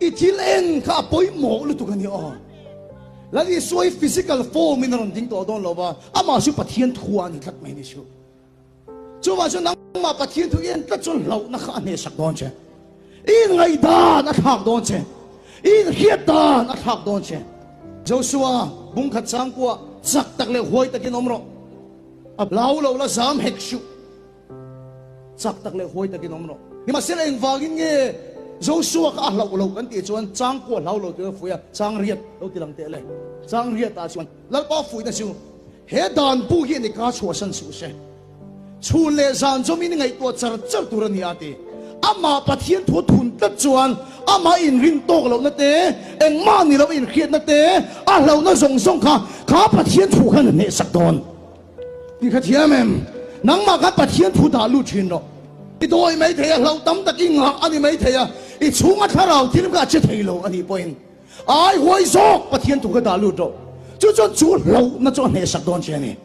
I thil en kha a pawimawh lutuk a ni aw. Lal Isua hi physical form in a rawn ding tawh dawn lo va, amah chu Pathian thu a ni tlat mai ni chu. Chuvang chuan nangmah Pathian thu i en tlat chuan hlauhna kha a hnehsak dawn che. I inngaihdan a thlak dawn che. I inhriat dan a thlak dawn che. Joshua bungkhat changkua chak tak leh huai takin awm rawh. A hlau lo la zam hek suh. Chak tak leh huai takin awm rawh. Nimahsela engvangin nge Joshua kha a hlauh loh kan tih chuan changkua hlau lo tura fuih a, chang riat lo ti lang teh le. Chang riatah chuan Lalpa fuihna chu he dan bu hi a ni ka chhuahsan suh se. Chhun leh zan zawmin i ngaihtuah char char tur a ni a ti. Amah Pathian thu thun tlat chuan amah inrin tawk lohna te, engmah ni lo inhriatna te, a hlauhna zawng zawng kha kha Pathian thu khan a hnehsak dawn. Ti kha thiam em? Nangmah khan Pathian thu dah lut thin rawh. I dawi mai thei a, hlauh tam tak i ngah a ni mai thei a, i chhunga thlarau thil kha a che thei lo a nih pawhin ai huai zawk Pathian thu kha dah lut rawh. Chu chuan chu hlauhna chu a hnehsak dawn che a ni.